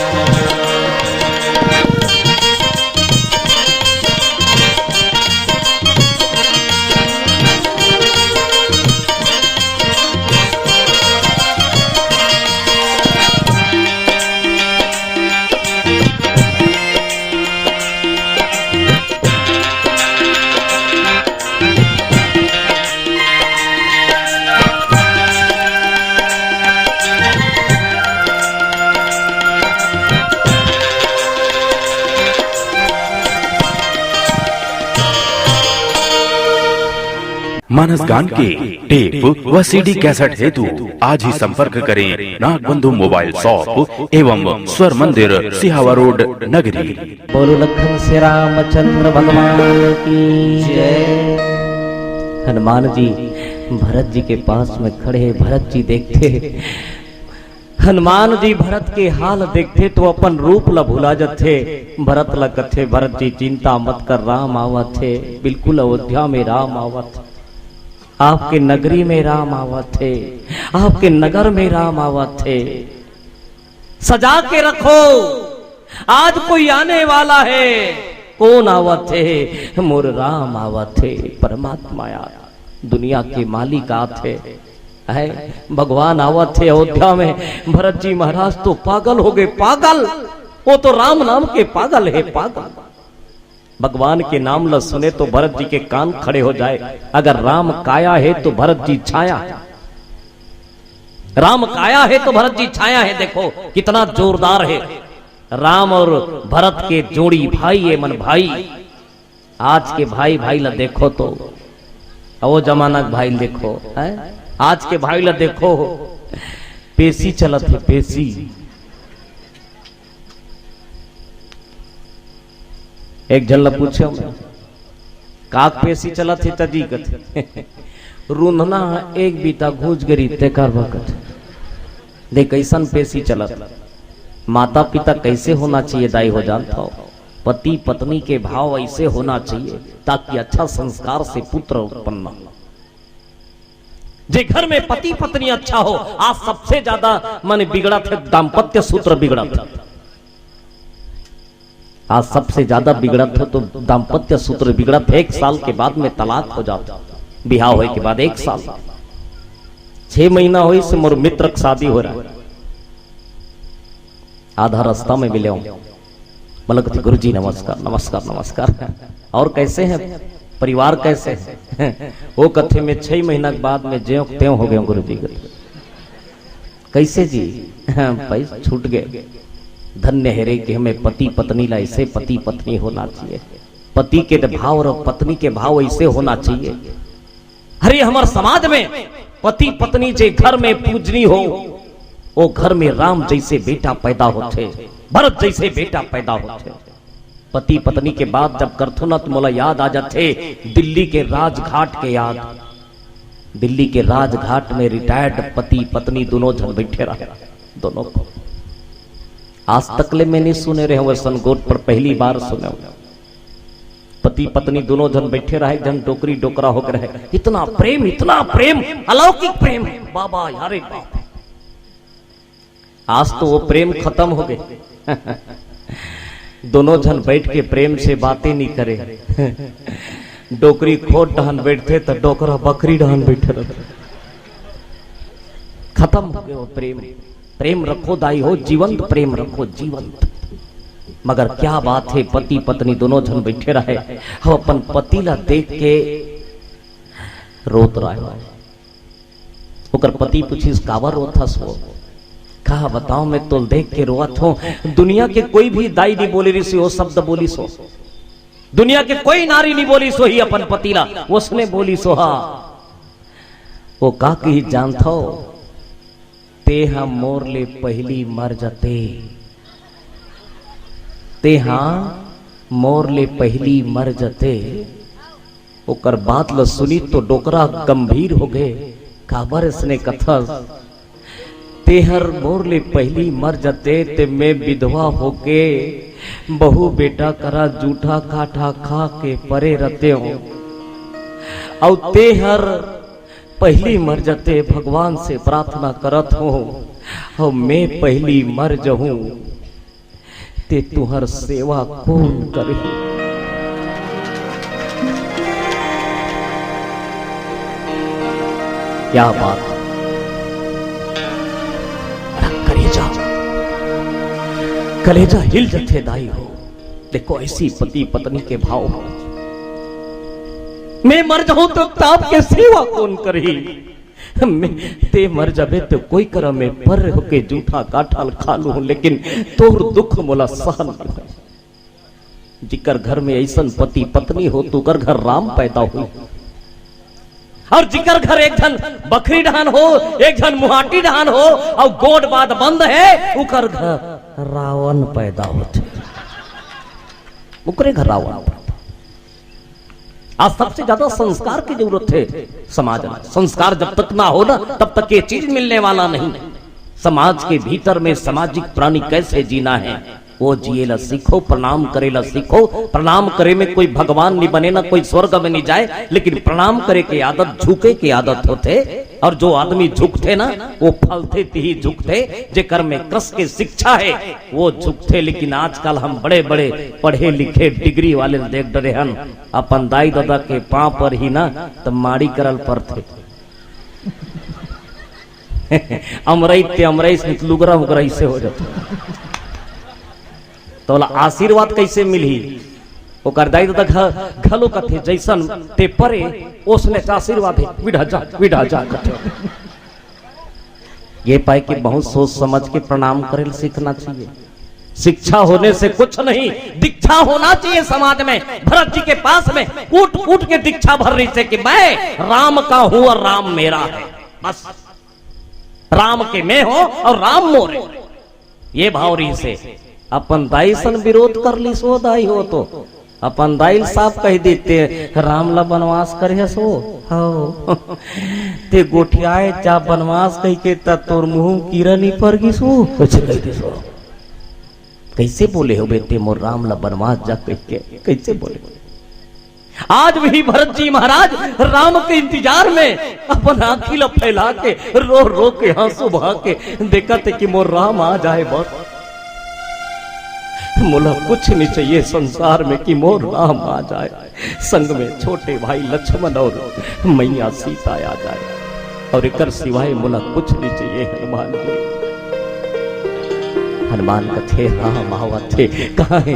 मानस गान के टेप व सीडी कैसेट हेतु आज ही संपर्क करें नागबंधु मोबाइल शॉप एवं स्वर मंदिर, सिहावा रोड, नगरी। बोलो लखन से रामचंद्र भगवान की जय। हनुमान जी भरत जी के पास में खड़े हैं। भरत जी देखते, हनुमान जी भरत के हाल देखते तो अपन रूप ला भुला जथे। भरत ला कथे, "भरत जी चिंता मत कर, राम आवत हे, बिल्कुल अयोध्या में राम आवत हे, आपके नगरी में राम आवत हे, आपके नगर में राम आवत हे।" सजा के रखो, आज कोई आने वाला है। कौन आवत हे? मोर राम आवत हे, परमात्मा आत, दुनिया के मालिक आत हे, है भगवान आवत हे अयोध्या में। भरत जी महाराज तो पागल हो गए, पागल, वो तो राम नाम के पागल है, पागल। भगवान के नाम ल सुने तो भरत जी के कान खड़े हो जाए। अगर राम काया है तो भरत जी छाया है, राम काया है तो भरत जी छाया है। देखो कितना जोरदार है राम और भरत के जोड़ी, भाई ये मन भाई। आज के भाई भाई ला देखो तो, वो जमाना के भाई ला देखो, हैं? आज के भाई ला देखो, पेशी चलत हे, पेशी। एक झन ला पूछे मैं, "काक पेशी चलत हे तजी?" कथे, "रुंधना ह एक बीता घुस गरी तेकर बखत।" दे कैसन पेशी चलत। माता पिता कैसे होना चाहिए दाई हो जानत हो? पति पत्नी के भाव ऐसे होना चाहिए ताकि अच्छा संस्कार से पुत्र उत्पन्न हो। जे घर में पति पत्नी अच्छा हो, आज सबसे ज्यादा मन बिगड़त हे, दाम्पत्य सूत्र बिगड़त हे। आज सबसे ज्यादा बिगड़त हे तो दाम्पत्य सूत्र बिगड़त हे। एक साल के बाद में तलाक हो जात, बिहाव होए के बाद एक साल, छह महीना होइस मोर मित्र के शादी हो रहा है, आधा रास्ता में मिले हूँ। मतलब कथे, "गुरुजी नमस्कार, नमस्कार, नमस्कार। और कैसे हैं? परिवार कैसे है?" वो कथे, "मैं छह महीना के बाद में ज्यों के त्यों हो गया हूँ गुरुजी।" कथे, "कैसे जी?" "भाई छूट गए।" धन्य है रे कि हमें पति पत्नी ला ऐसे पति पत्नी होना चाहिए, पति के भाव और पत्नी के भाव ऐसे होना चाहिए। अरे, हमर समाज में पति पत्नी जे घर में पूजनी हो, वो घर में राम जैसे बेटा पैदा होथे, भरत जैसे बेटा पैदा होथे। पति पत्नी के बात जब करथो ना, तो मोला याद आ जाथे दिल्ली के राजघाट के याद। दिल्ली के राजघाट में रिटायर्ड पति पत्नी दोनों झन बैठे रहे, दोनों को। आज तक ले मैं नहीं सुने रहे हूं वैसन गोठ, पर पहली बार सुने हूं। पति पत्नी दोनों झन बैठे रहे, एक झन डोकरी डोकरा होकर रहे। इतना प्रेम, इतना प्रेम, अलौकिक प्रेम, बाबा, अरे बाप। आज तो वो प्रेम खत्म हो गए। दोनों झन बैठ के प्रेम से बातें नहीं करे। डोकरी खोट डहन बैठथे त डोकरा बकरी डहन बैठे रहथे। खत्म हो गयो प्रेम। प्रेम रखो दाई हो, जीवंत प्रेम रखो, जीवंत। मगर क्या बात है, पति पत्नी दोनों झन बैठे रहे, हम अपन पति ला देख के रोत रहे। ओकर पति पूछिस, "काबर रोत हस वो?" कहा, "बताओ, मैं तोल देख के रोवत हूँ। दुनिया के कोई भी दाई नहीं बोले रिस, वो शब्द बोलिस हो। दुनिया के कोई नारी नहीं बोलिस होही अपन पति ला, उसने बोलिस हो हा।" वो का कही जानथो? "तेहा मोर ले पहली मर जते, तेहा मोर ले पहली मर जते।" ओकर बात ल सुनी तो डोकरा गंभीर हो गए। "काबर इसने कथस? तेहर मोर ले पहली मर जते ते मैं विधवा होके बहू बेटा करा जूठा काठा खा के परे रहते हो, अउ तेहर पहली मर जते भगवान से प्रार्थना करत हो, अउ मैं पहली मर जहूं।" ते तुहर सेवा कौन करही? क्या बात। बड़ा कलेजा, कलेजा हिल जथे दाई हो। देखो, ऐसी पति पत्नी के भाव हो। मैं मर जाऊं तो ताप के सेवा कौन करही? मैं, ते मर जाबे तो कोई करा मैं पर होके जूठा काठा ल खा लूं, लेकिन तोर दुख मोला सहन नहीं होय। जिकर घर में ऐसन पति पत्नी हो, तुकर घर राम पैदा हो। और जिकर घर एक झन बखरी डहान हो, एक झन मुहाटी डहान हो, और गोठ बात बंद है, उकर घर रावण पैदा होथे। उकरे घर रावण पैदा। आज सबसे ज्यादा संस्कार की जरूरत है समाज में। संस्कार जब तक ना हो ना, तब तक ये चीज मिलने वाला नहीं। समाज के भीतर में सामाजिक प्राणी कैसे जीना है, वो जिए ला सीखो, प्रणाम करे ला सीखो। प्रणाम करे में कोई भगवान नहीं बने, ना कोई स्वर्ग में नहीं जाए, लेकिन प्रणाम करे के आदत, झुके के आदत होथे। और जो आदमी झुकथे ना, वो फलथे तिही झुकथे। जेकर में कस के शिक्षा है, वो झुकथे। लेकिन आजकल हम बड़े-बड़े पढ़े लिखे डिग्री वाले ल देख डरे हन, अपन दाई ददा के पांव पर ही ना, त माड़ी करल परथे। अमरई ते अमरई से लुगरा उगरा इसे हो जाथे। तोला आशीर्वाद कैसे मिलही? ओकर दाई ददा घ-, घलो कथे, "जैसन ते परे, ओसने आशीर्वाद है, विढ़ा जा, विढ़ा जा," कथे। ये पाए कि बहुत सोच समझ के प्रणाम करे सीखना चाहिए। शिक्षा होने से कुछ नहीं, दीक्षा होना चाहिए समाज में। भरत जी के पास में कूट कूट के दीक्षा भर रहिसे कि मैं राम का हूं और राम मेरा है। बस, राम के मैं हो और राम मोरे। ये भाव रहिसे। अपन दाई सन विरोध कर लिस हो दाई हो तो। अपन दाई ल साफ कहि देते, "राम ला बनवास करे हस हो?" "हव।" "ते गोठियाए जा बनवास कहिके, त तोर मुंह कीरा नहीं पर गिस हो?" कुछ कहि दिस हो। "कैसे बोले हो बेटे, मोर राम ला बनवास जा कहिके?" कैसे बोले? आज भी भरत जी महाराज राम के इंतजार में अपन आंखी ला फैला के, रो रो के, आंसू बहा के देखत हे कि मोर राम आ जाए बस। मोला कुछ नहीं चाहिए संसार में कि मोर राम आ जाए। संग में छोटे भाई लक्ष्मण और मैया सीता आ जाए। और एकर सिवाय मोला कुछ नहीं चाहिए हनुमान जी। हनुमान कथे, "राम आवत हे, कहाँ हे,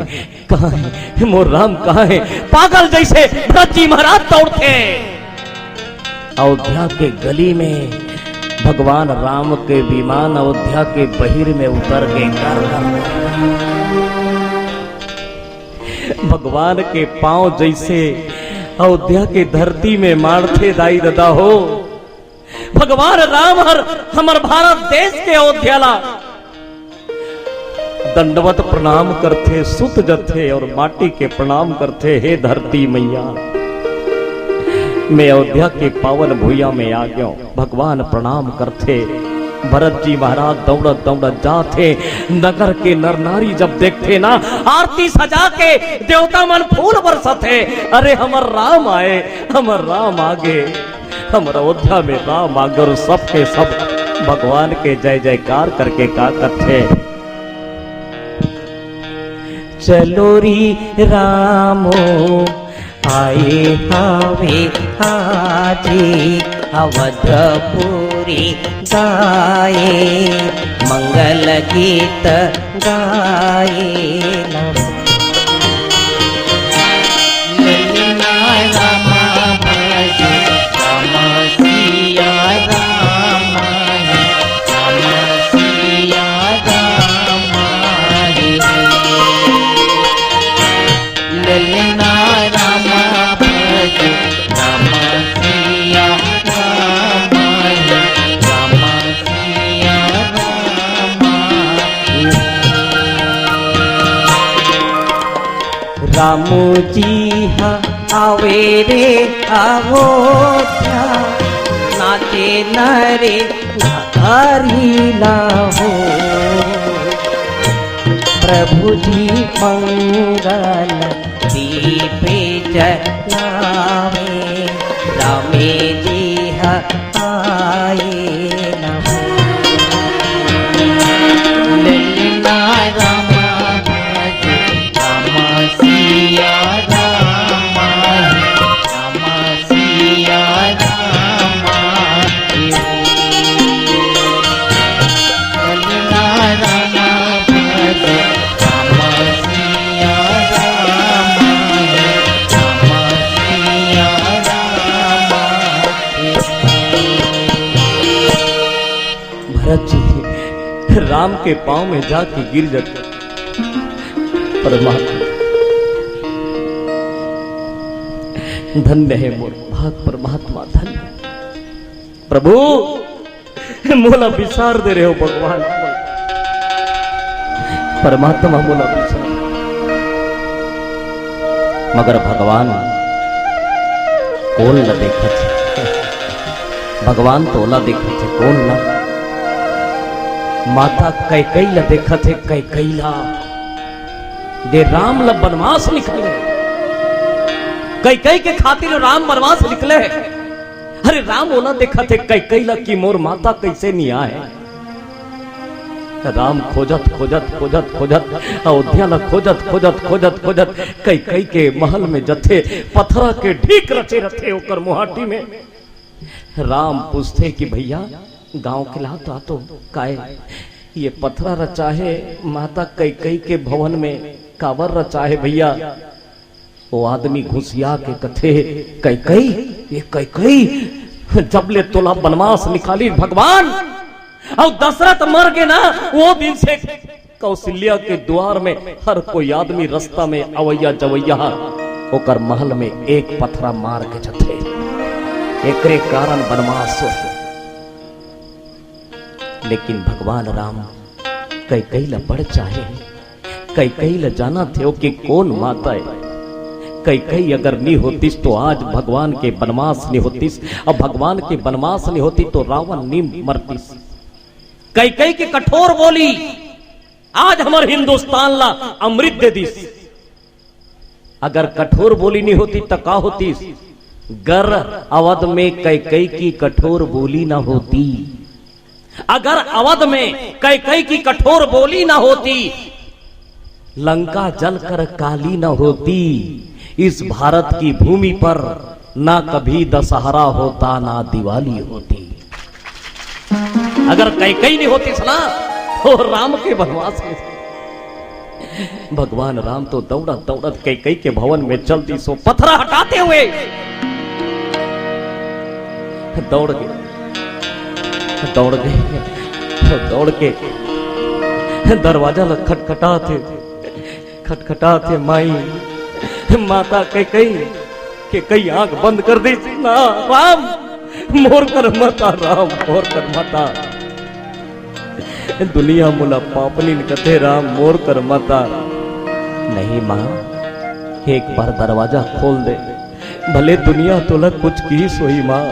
कहाँ हे, मोर राम कहाँ हे?" पागल जैसे भरत जी महाराज दौड़थे। अयोध्या के गली में भगवान राम के विमान अयोध्या के बहिर में उतर के कर भगवान के पांव जैसे अयोध्या के धरती में माड़थे दाई ददा हो। भगवान राम हर हमर भारत देश के अयोध्या ला दंडवत प्रणाम करथे, सुत जथे और माटी के प्रणाम करथे, "हे धरती मैया, मैं अयोध्या के पावन भुइयां में आ गयो।" भगवान प्रणाम करथे। भरत जी महाराज दौड़त दौड़त जाथे। नगर के नर नारी जब देखथे ना, आरती सजा के देवता मन फूल बरसथे, "अरे हमर राम आए, हमर राम आगे।" हमर अयोध्या में राम आगे और सबके सब भगवान के जय जयकार करके का करथे, चलो री रामो, आए हावे आजे, अवधपुरी गाए, मंगल गीत गाए ना। ललना रामा भज, रामा सिया रामा है, रामा सिया रामा है। ललना रामा भज, रामा सिया रामा है, रामा सिया रामा है। रामू जी हा आवे रे अयोध्या, नाचे नरे नारी ला हो। प्रभु जी मंगल दीप जलावे, रामे जी हा आए ना। ललना रामा भज, रामा सिया रामा है, रामा सिया रामा है। ललना रामा भज, रामा सिया रामा है, रामा सिया रामा है। भरत जी राम के पांव में जाके गिर जाते। परमात्मा, धन्य है मोर भाग परमात्मा, धन्य। प्रभु, मोला बिसार दे रहे हो भगवान, परमात्मा मोला बिसार। मगर भगवान कोन ला देखत हे? भगवान तोला देखत हे, कोन ला? माता कैकई ला देखत हे, कैकई ला। दे राम ला बनवास निकले, कैकई के खातिर राम बनवास निकले। अरे राम ओला देखत हे, कैकई ला, कि मोर माता कैसे निया हे। राम खोजत, खोजत, खोजत, खोजत, अयोध्या ला खोजत, खोजत, खोजत, खोजत, कैकई के महल में जथे, पथरा के ढीक रचे रथे ओकर मुहाटी में। राम पूछथे कि भैया, गांव के ला तो आतो, काय ये पथरा रचा हे माता कैकई के भवन में, काबर रचा हे भैया? वो आदमी घुसिया के कथे, "कैकई, ये कैकई, जब ले तोला बनवास निकाली भगवान, अउ दशरथ मर गे ना, वो दिन से कौशल्या के द्वार में हर कोई आदमी रस्ता में अवैया जवैया ह, ओकर महल में एक पथरा मार के जथे। एकरे कारण बनवास हो।" लेकिन भगवान राम कैकई ला बड़ चाहे। कैकई ला जानत हे कि कोन माता हे। कैकई अगर नी होतिस तो आज भगवान के बनवास नी होतिस, अउ भगवान के बनवास नी होतिस तो रावण नी मरतिस। कैकई के कठोर बोली आज हमर हिंदुस्तान ला अमृत दे दिस। अगर कठोर बोली नहीं होती तो का होती? गर अवध में कैकई की कठोर बोली ना होती, अगर अवध में कैकई की कठोर बोली ना होती, लंका जलकर काली ना होती, इस भारत की भूमि पर ना कभी दशहरा होता, ना दिवाली होती। अगर कैकई नहीं होती ना, तो राम के बनवास में भगवान राम तो दौड़त दौड़त कैकई के भवन में चल दिस। पथरा हटाते हुए दौड़ गए, दौड़ गए, दौड़ के दरवाजा ला खटखटात हे, खटखटात हे। माई, माता कैकई, कैकई आंख बंद कर दिस ना, राम, मोर कर माता, राम, मोर कर माता। दुनिया मोला पापनिन कथे राम, मोर कर माता। नहीं माँ, एक बार दरवाजा खोल दे, भले दुनिया तोला कुछ किहिस होही माँ,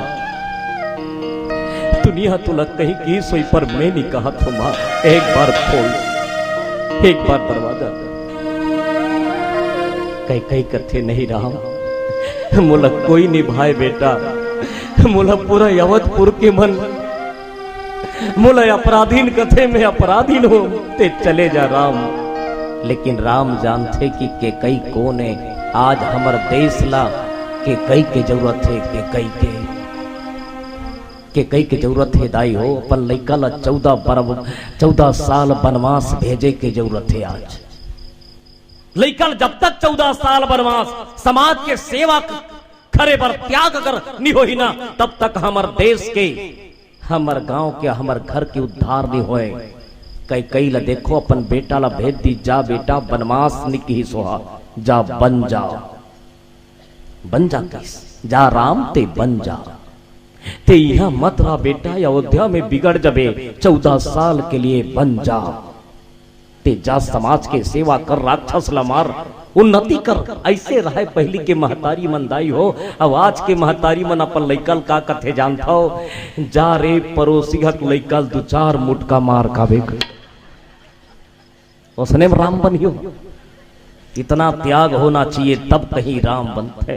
दुनिया तोला कहीं किहिस होही, पर मैं नहीं कहत हूँ माँ, एक बार खोल, एक बार दरवाजा। कैकई कथे नहीं राम, मोला कोई निभाए बेटा, मोला पूरा अवधपुर के मन मोला अपराधीन कथे, मैं अपराधीन हूँ, ते चले जा राम। लेकिन राम जानथे कि केकई कोन हे। आज हमर देश ला केकई के जरूरत हे, केकई के, केकई के जरूरत हे दाई हो। अपन लइका ला चौदह बर-, चौदह साल बनवास भेजे के जरूरत हे आज। लइका ला जब तक चौदह साल बनवास, समाज के सेवा करे बर त्याग अगर नी होही ना, तब तक हमर देश के, हमर गांव के, हमर घर के उद्धार नी होय। केकई ला देखो, अपन बेटा ला भेज दी, "जा बेटा, बनवास नी किहिस होहा, जा बन जा, बन जा," किहिस, "जा राम ते बन जा, ते इहां मत रह बेटा, अयोध्या में बिगड़ जबे, चौदह साल के लिए बन जा।" ते जा समाज के सेवा कर, राक्षस ला मार, उन्नति कर। अइसे रहय पहिली के महतारी मन दाई हो। अब आज के महतारी मन अपन लइका ल का कथे जानथव? "जा रे परोसी हक लइका ल दू चार मुटका मार खाबे।" ओसने म राम बनियो। इतना त्याग होना चाहिए तब कहीं राम बनथे।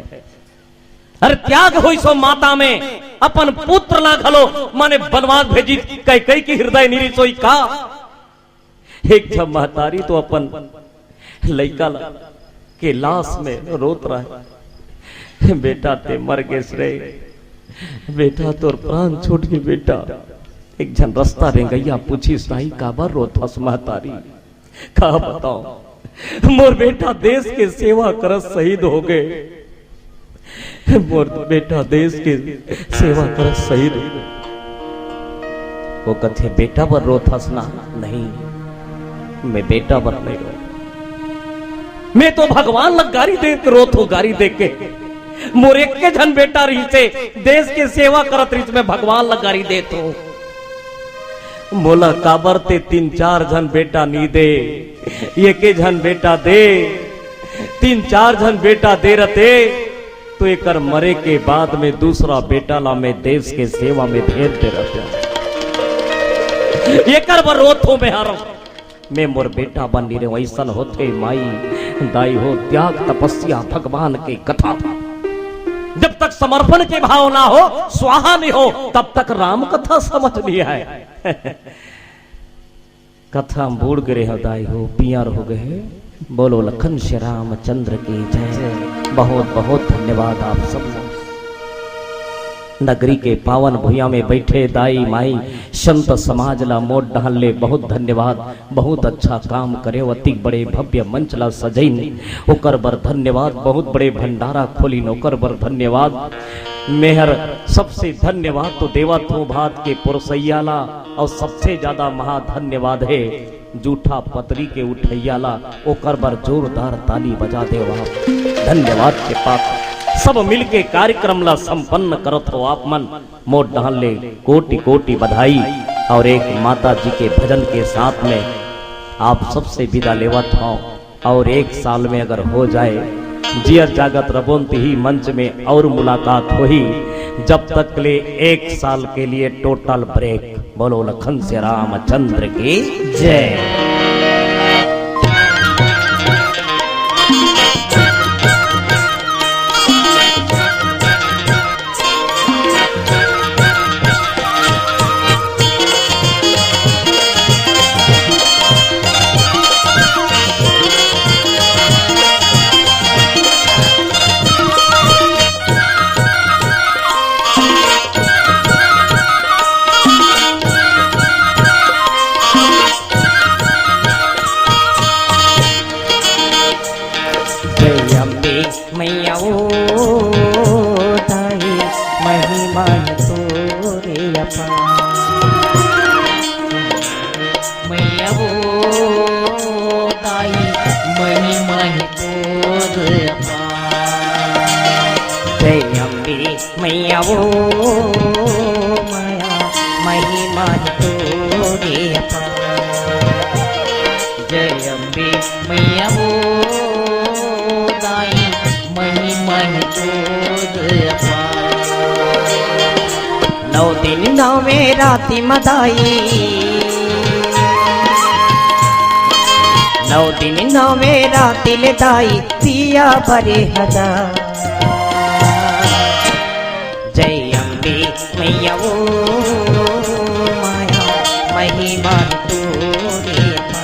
अरे त्याग होइस ओ माता में, अपन पुत्र ला घलो माने बनवास भेजी, केकई के हृदय नी रिहिस होही का? एक झन महतारी तो अपन लइका ला के लाश में रोत रहे, "बेटा ते मर गेस रे, बेटा तोर प्राण छूट गे बेटा।" एक झन रस्ता रेंगइया पूछिस, "दाई काबर रोत हस महतारी?" का बताओ, मोर बेटा देश के सेवा करत शहीद हो गे। मोर बेटा देश के सेवा करत शहीद हो गे। वो कथे, "बेटा बर रोत हस ना?" "नहीं, मैं बेटा बर नहीं रो, मैं तो भगवान ला गारी दे के रोत हूँ, गारी दे के। मोर एक के झन बेटा रहिसे, देश के सेवा करत रहिस, मैं भगवान ला गारी देत हूँ।" मोला काबर ते तीन चार झन बेटा नी दे, एके झन बेटा दे। तीन चार झन बेटा दे रहते तो एकर मरे के बाद में दूसरा बेटा ला मैं देश के सेवा में भेज दे रहते। एकर बर रोत हो मैं हर, मैं मोर बेटा बन नी रेंव। अइसन होथे माई दाई हो, त्याग तपस्या भगवान के कथा। जब तक समर्पण के भाव ना हो, स्वाहा नहीं हो, तब तक राम कथा समझ नहीं आए। कथा में बूड़ गे रेहेंव दाई हो, पियर हो गे हे। बोलो लखन श्री रामचंद्र की जय। बहुत बहुत धन्यवाद आप सब। नगरी के पावन भुइयां में बैठे दाई माई संत समाज ला मोर डहन ले बहुत धन्यवाद। बहुत अच्छा काम करे, अतिक बड़े भव्य मंच ला सजइन, ओकर बर धन्यवाद। बहुत बड़े भंडारा खोलिन, ओकर बर धन्यवाद। मेहर सबसे धन्यवाद तो देवत हूँ भात के पुरसैया ला, अउ सबसे ज्यादा महा धन्यवाद हे जूठा पतरी के उठैया ला, ओकर बर जोरदार ताली बजा देव आप। धन्यवाद के पात्र सब मिलके कार्यक्रम ला संपन्न करत हो आप मन। मोर डहन ले कोटि कोटि बधाई और एक माता जी के भजन के साथ में आप सबसे विदा लेवत हौं। और एक साल में अगर हो जाए, जियत जागत रबोन तिही मंच में और मुलाकात होही। जब तक ले एक साल के लिए टोटल ब्रेक। बोलो लखन से रामचंद्र की जय। जय अम्बे मैया ओ दाई, महिमा हे तोरे अपार। मैया ओ दाई, महिमा हे तोरे अपार। जय अम्बे मैया ओ माया, महिमा हे तोरे अपार। जय अम्बे मैया ओ दाई, महिमा हे तोर अपार। नौ दिन नौवे राति म दाई, नौ दिन नौवे राति ले दाई पिया बरे हदा। जय अम्बे मैया ओ माया, महिमा तोरे अपार।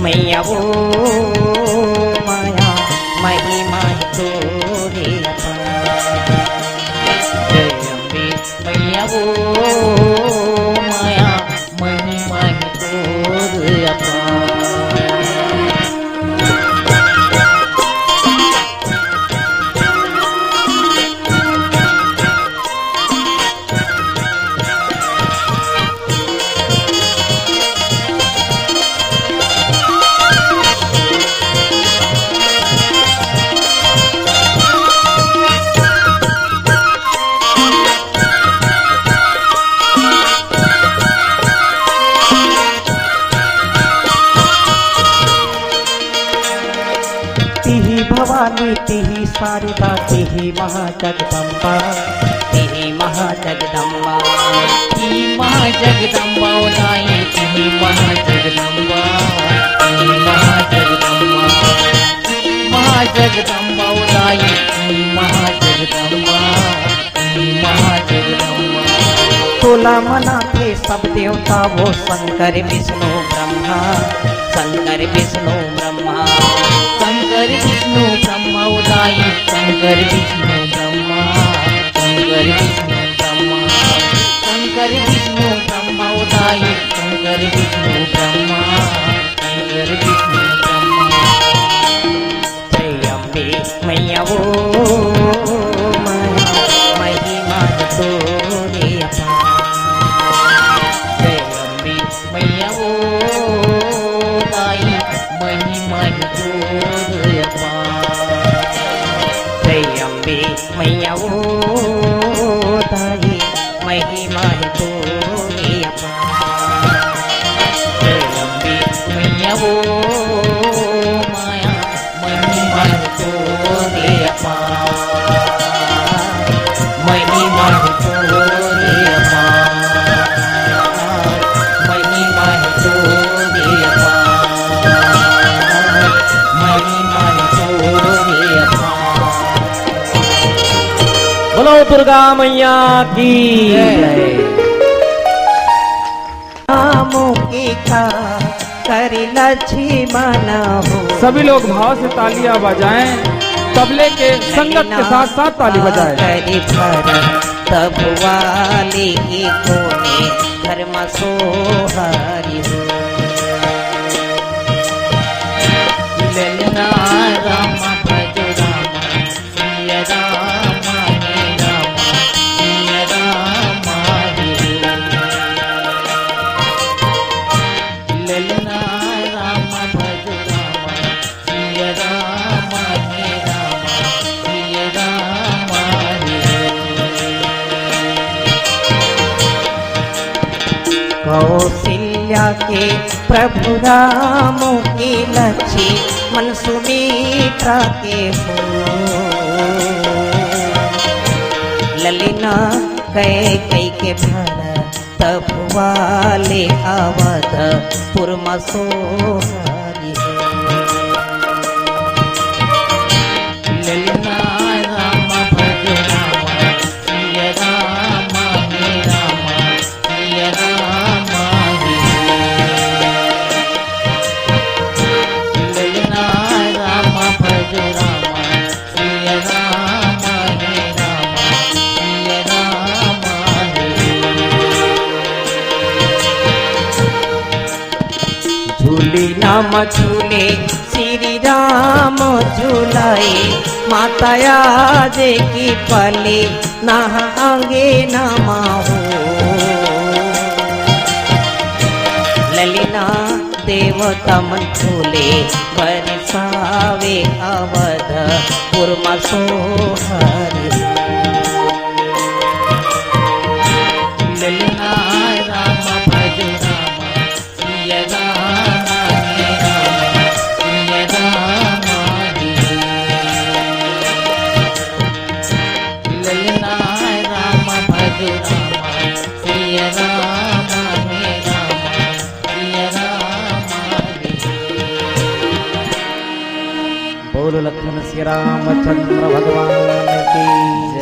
मैया वो माया, महिमा हे तोरे अपार। जय अम्बे मैया वो माया, महिमा हे तोरे अपार। तिही भवानी, तिही शारदा, तिही महाजगदम्बा। तिही महाजगदम्बा। तिही महाजगदम्बा ओ दाई, तिही महाजगदम्बा। तिही महाजगदम्बा। महाजगदम्बा ओ दाई, तिही महाजगदम्बा। तोला मनाथे सब देवता वो शंकर विष्णु ब्रह्मा, शंकर विष्णु ब्रह्मा। शंकर विष्णु ब्रह्मा ओ दाई, शंकर विष्णु ब्रह्मा, शंकर विष्णु ब्रह्मा। शंकर विष्णु ब्रह्मा ओ दाई, शंकर विष्णु ब्रह्मा, शंकर विष्णु ब्रह्मा। जय अम्बे मैया वो माया, महिमा हे तोरे अपार। जय अम्बे मैया वो दाई, महिमा हे तोरे अपार। जय अम्बे मैया वो दाई, महिमा हे तोरे अपार। जय अम्बे मैया वो माया, महिमा हे तोरे अपार। महिमा हे तोरे अपार। महिमा हे तोरे अपार। महिमा हे तोरे अपार। बोलो दुर्गा मैया की जय। सभी लोग भाव से तालियां बजाएं, तबले के संगत के साथ साथ ताली बजाएं। कौशल्या के प्रभु राम की लक्ष्मण सुमित्रा के हो। ललना कैकई के भरत भुआले अवधपुर म सोहरी हे। ललना राम भज राम, सिया राम हे राम, सिया राम हे। ललना राम भज राम, सिया राम हे राम, सिया राम हे। झूली नाम झूले श्री राम झूलाए, माता आज की पली नहा अंगना मा हो। ललना देवता मन फूले बरसावे अवधपुर म सोहरी। ललना राम भज राम, सिया राम हे राम, सिया राम हे। ललना राम भज राम, सिया राम हे राम, सिया राम हे। बोलो लखन सिया रामचंद्र भगवान की जय।